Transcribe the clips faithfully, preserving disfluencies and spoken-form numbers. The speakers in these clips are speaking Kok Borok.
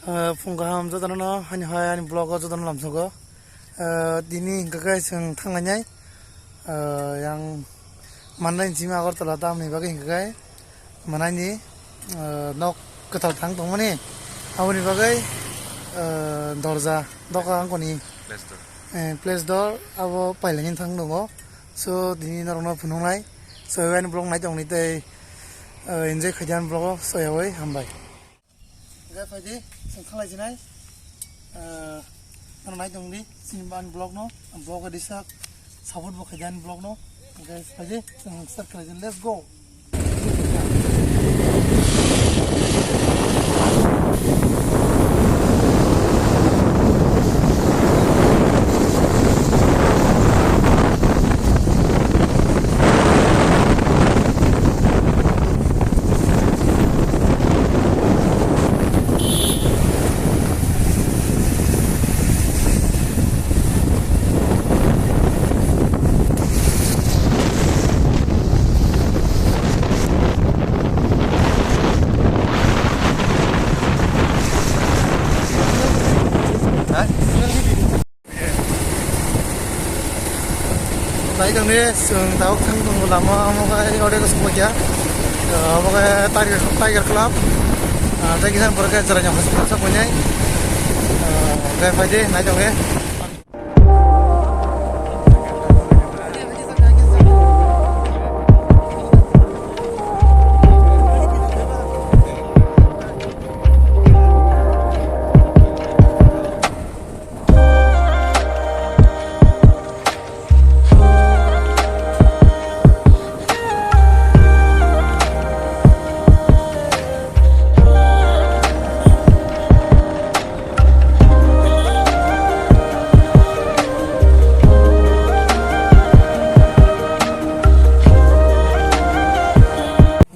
Ah, phung kaham jotono no, hani hai ani vlog o jotono lamsogo. Ah, tini hingka khe chwng thanglainai. Ah, yang manai jima Agartala tamni bagwi hingka khe manaini, ah, nok kwtal thang tongmani. Aboni bagwi, ah, dorja doka angkoni, Play Store. Eh, Play Store abo pailaini thang tongo. So, tini norokno phunuknai. So, ani vlog nai tongni tei, ah, enjoy khaidi ani vlog o, so, yawi hambai. Hingke phaidi, chwng khalai jinai. Ah, ano nai tongdi, chini ani vlog no, vlog o disa support bo khaidi ani vlog no. Hingke phaidi, chwng start khalai jinai. Let's go. Nai tongni, chwng tabuk thang tongo lama, omo khe ode khe sokphaikha. Omo khe Tiger, Tiger Club. Ah, tei kisa pore khe Chwraini hospital sokphainai. Ah, tei phaidi, nai tongni.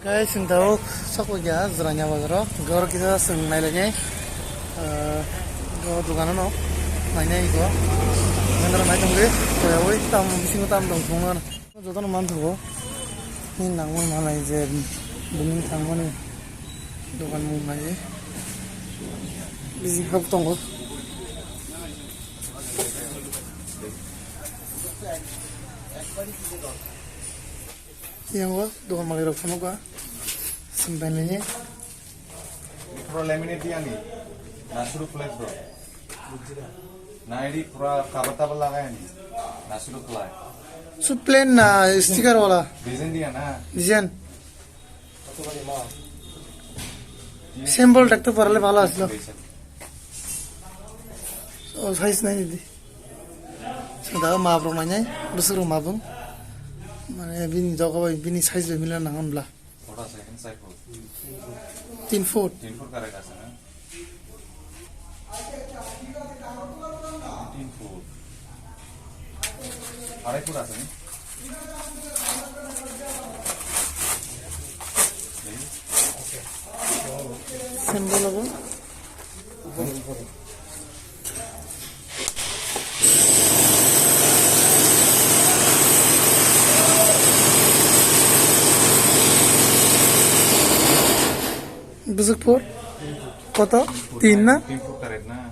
Guys, chwng tabuk sokphaikha Chwraini bazaro. Hwnkhe oro kisa chwng nailainai. Ah, o dogano no nainai ego. Nandro nai tongdi. Koyawi tam bisingo tam tong thungno. Jotono manthogo. Ni nangmani manai je bini thangmani dogan mung nai. Bisi hap tongo. Yang o dogan malai rok phunukha. Simpai nini. Pura laminate diyani. Nasuru flex do. Na iri pura cover tabal lagayani. Nasuru fly. Su plain na sticker wala? Design diya na. Design. Simple thakte parle bhalo aslo. Design. O size nai di. Sada ma bro nai nai. Besok rumah bung. Mane bini jaga bai bini size bai mila nangan bla. Kota ase, inside foot. Tin foot. Tin foot correct ase na? Tin foot. Arai foot ase ni? Symbol abo. Bwswk foot? Koto? Tin na? Tin foot correct na?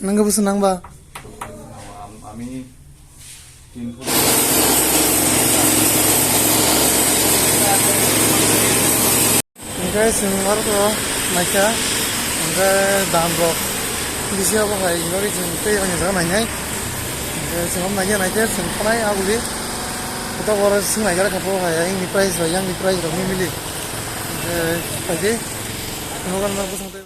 Nangkhe bwswk nangba? Am-, ami Hingke chwng oro naikha, hingke dam rok bisi obo hai, hingke chwng tei oni jaga nainai. Hingke chwng omo naikhe, naikhe chwng thanai aguli. Kotok oro chwng naikhe kha bo hai, ayangni price rok, ayangni price rok ni mili. Hingke phaidi, nogo no bwswng tei.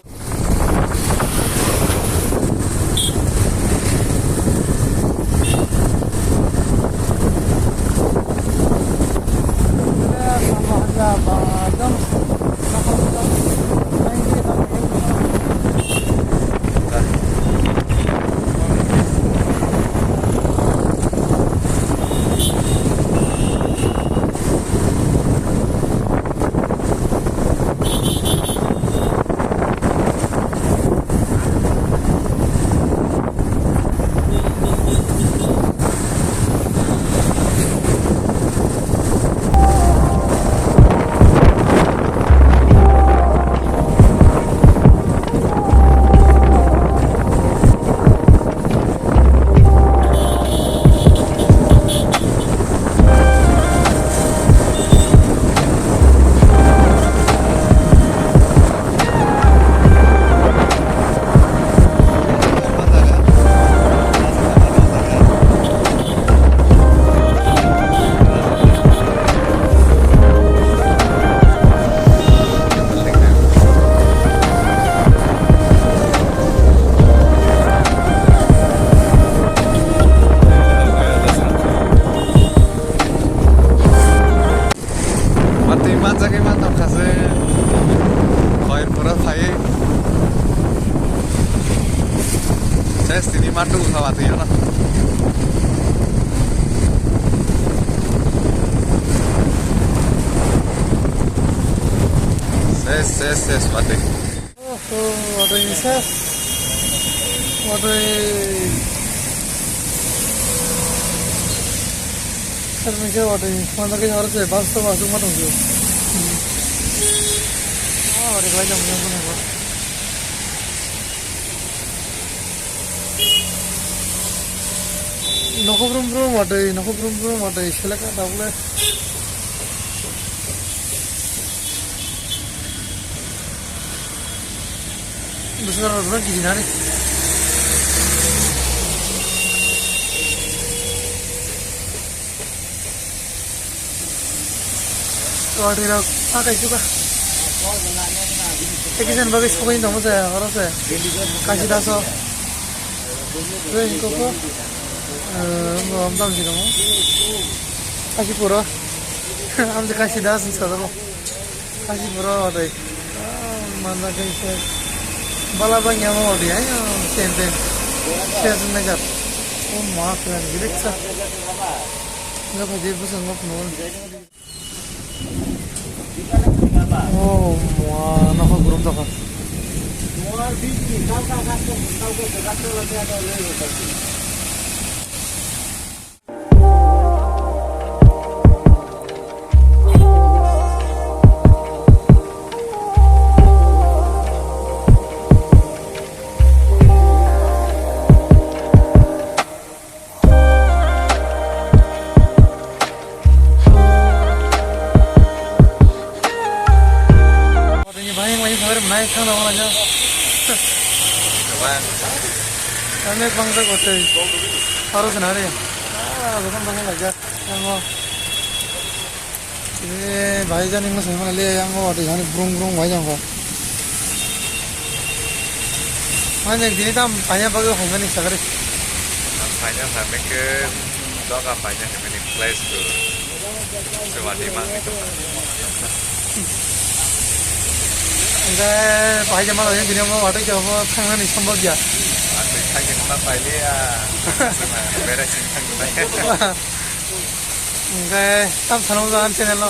Matu khawa twi ano. Ses, ses, ses, mati. Oh, oh, watwi ni ses. Watwi. Sir, misa watwi. Manda ke harus ya, bas to bas, matu. Ah, watwi, watwi. Nokho brum brum watwi, nokho brum brum watwi, selek ka tabule. Bwswk rok rwna gini nani. Watwi rok, ah, kaisa ba. Ekison bagwi sogwi tongmo se, oro se. Kaisa daso. Tei koko, eh, bo amdam si tongo. Kaisa puro. Amse kaisa das ni sadaro. Kaisa puro watwi. Ah, manda kaisa. Bala bang yamo watwi, ayo, ten ten. Ses mejar. Oh, ma, klan girik sa. Nga phaji bwskango phunukgo. Oh, mua, nokho gurum tokha. Watwi ni bahai wngmani sabar nai thang na wnglaijak. Goban. Kami bangsa watwi. Aro swnari. Ah, goban bangsa laijak. Yang o. Eh, bahai jani mo sai mana le, yang o watwi hani brung brung wai jang ko. Mane dini tam panya bagwi hongani sagari. Tam panya hamike doga panya hamike place to. Sewati mangni to. Enggak, bahai jama lagi dini mo watwi jama thangani sambal ya. Watwi thangani ma pailiya. Berai sing thangani. Hingke tam sano jagani channel no.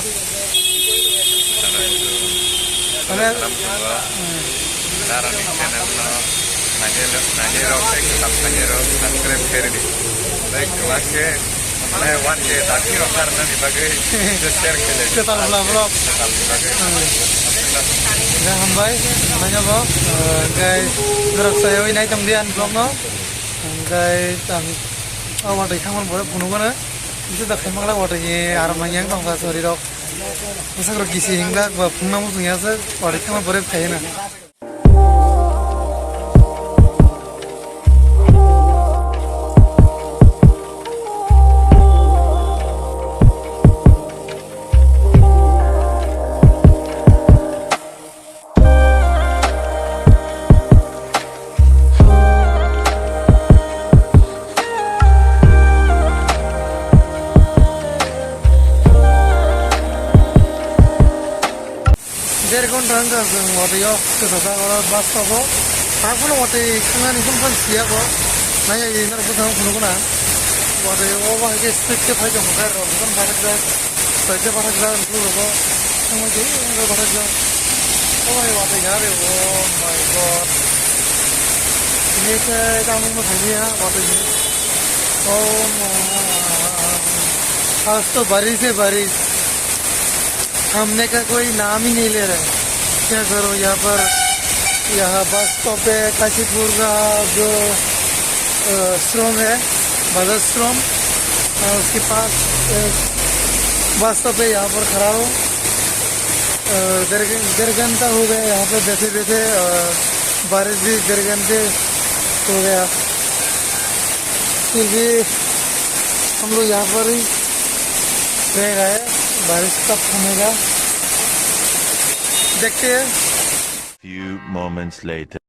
Mane, hmm. Narani channel no nainai rok, nainai rok, subscribe khairidi. Like, like, mane one K dati rok karnani bagwi share khailai. Kwtal bla vlog. Kwtal bla vlog. Hmm. Hingke hambai, manya bo, eh, hingke norok sayawi nai tongdi ani vlog no. Hingke tam, o watwi thangmani pore phunukgo no. Bisi da khaimangla watwi ni aram nang yang tongkha chori rok. Bwsak rok kisi hinglak ba phungna muchung ya se watwi thangmani pore phai na. Der ghonta wngkha chwng watwi o kwchajak oro bus stop o. Tabukno watwi thangnani phano phano siya bo. Naiya norok bwskango phunukgo na. Watwi o bahai khe speed khe phai tongkha gari rok, phano bathakjak. Soita bathakjak, bwrwi rogo thangma khe oro bathakjak. O hai watwi gari, oh my God. Tini khe tamungno phailiya watwi ni. Oh my. Aaj to barish hai barish. Thamne ka koi naam hi nahi le raha hai. Kya karo yahan par, yahan bus stop pe Kashipur ka jo, eh, showroom hai, Bajaj showroom, eh, uske paas, eh, bus stop pe yahan par khada hu. Eh, der, der ghanta ho gaya yahan pe baithe baithe, eh, barish bhi der ghante ho gaya. फिर भी हम लोग यहाँ पर ही रह रहे हैं, बारिश कब थमेगा, देखते हैं। Few moments later.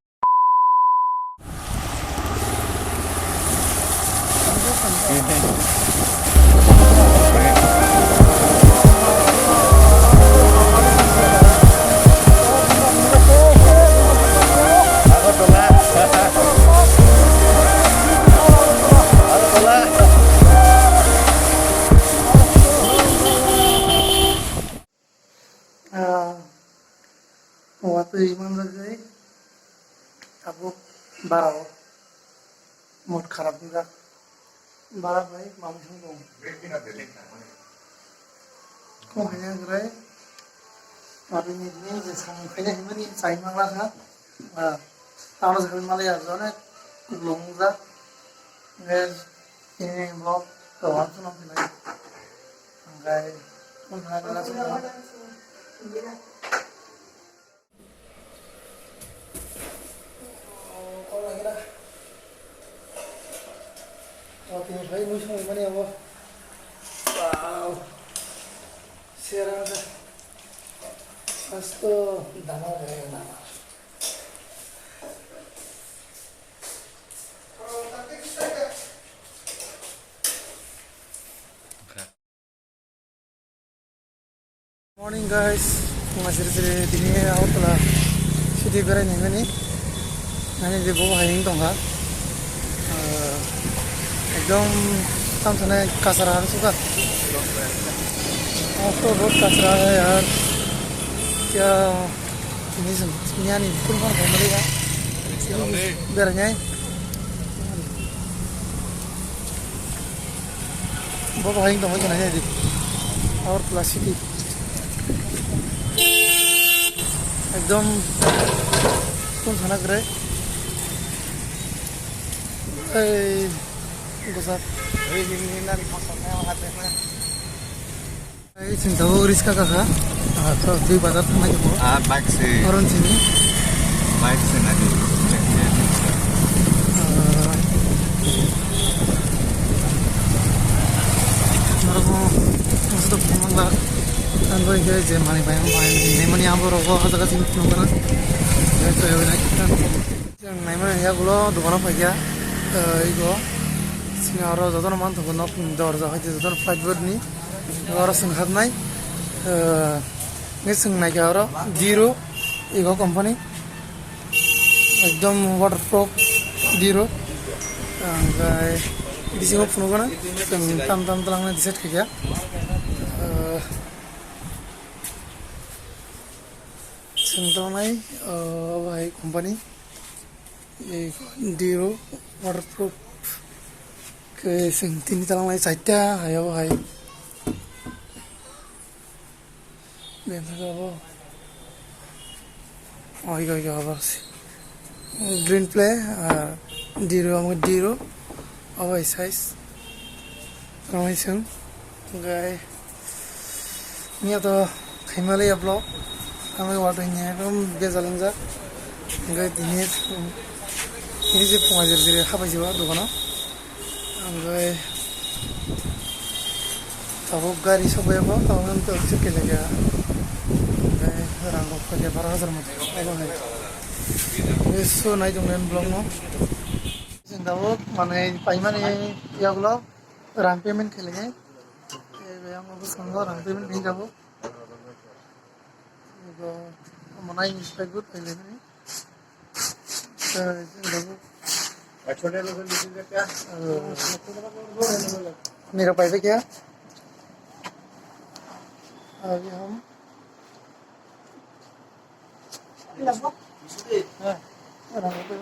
Watwi manjak bai tabuk bara o mood kharap wngjak. Bara bai mamwi thang tongo. Kok hai wngjak rai. Watwi ni bini je samung khaina himani chai mangla kha. Ah, tamo se mali ya jone kuplung wngjak. Nge ini blog to wan suno pinai. Angkai pun hai bela suno. Wow. Serang sa. Asto dana dana. Morning guys, phung siri siri tini Agartala city berai naimani, nani je bobo hai wng tongkha, ah, ekdom tam sanai kasara ar suka, auto road kasara hai yaar, kya tini sini ani full phone family ya, berai nai. Bo bahai wng tongma khna di. Agartala city. Ekdom kun sana kre. Ei, gosat. Ei, chwng tabuk risk kha kha. Ah, to dui bazar thangnai tongo. Ah, bike se. Oron sini. Bike se nadi. Ah, norok mo masa to phone la. Ang bai je je mani bai bai. Nei mani abo rogo ajaga sini phone kana. Ya to ya na kita. Chwng naimani yagulo dogano phaikha, eh, ego. Sini aro jotono manthogo nok ni dorja hai jotono plywood ni. Aro chwng habnai, eh, nge chwng naikha aro Diro ego company. Ekdom waterproof Diro. Angkai bisingo phunukgana chwng tam tam twlangna decide khaikha. Eh, chwng tongnai, eh, obo hai company. Ei Diro waterproof khe chwng tini twlangnai chaita hai obo hai. Beng khe obo. Oi, oi, oi, obo se. Green play, ah, Diro, omo Diro. Obo hai size. Omo hai chwng. Hwnkhe. Niya to khaimaliya vlog, tamo watwi ni ekdom bejal wngjak. Hwnkhe tini, tini je phunga jeri jeri habai jeba dogano. Hwnkhe tabuk gari sokya bo, tabuk no to check khe laikha. Hwnkhe rang rok khaikha baro hajar moto. Abo hai. Hwnkhe so nai tong nai vlog no. Chwng tabuk manwi paimani yagulo rang payment khe laikha. Ebe ang bo bwskango rang payment khe tabuk. Ego, omo nai ni slai good khailai mani. Eh, ego. Eh, nirok pai khe. Abi ham.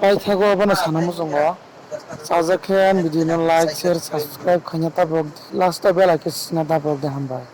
Paithago abono sana muchungo. Chajak khe video no like, share, subscribe khaina tabrok, last o bell icon sina tabrok de hambai.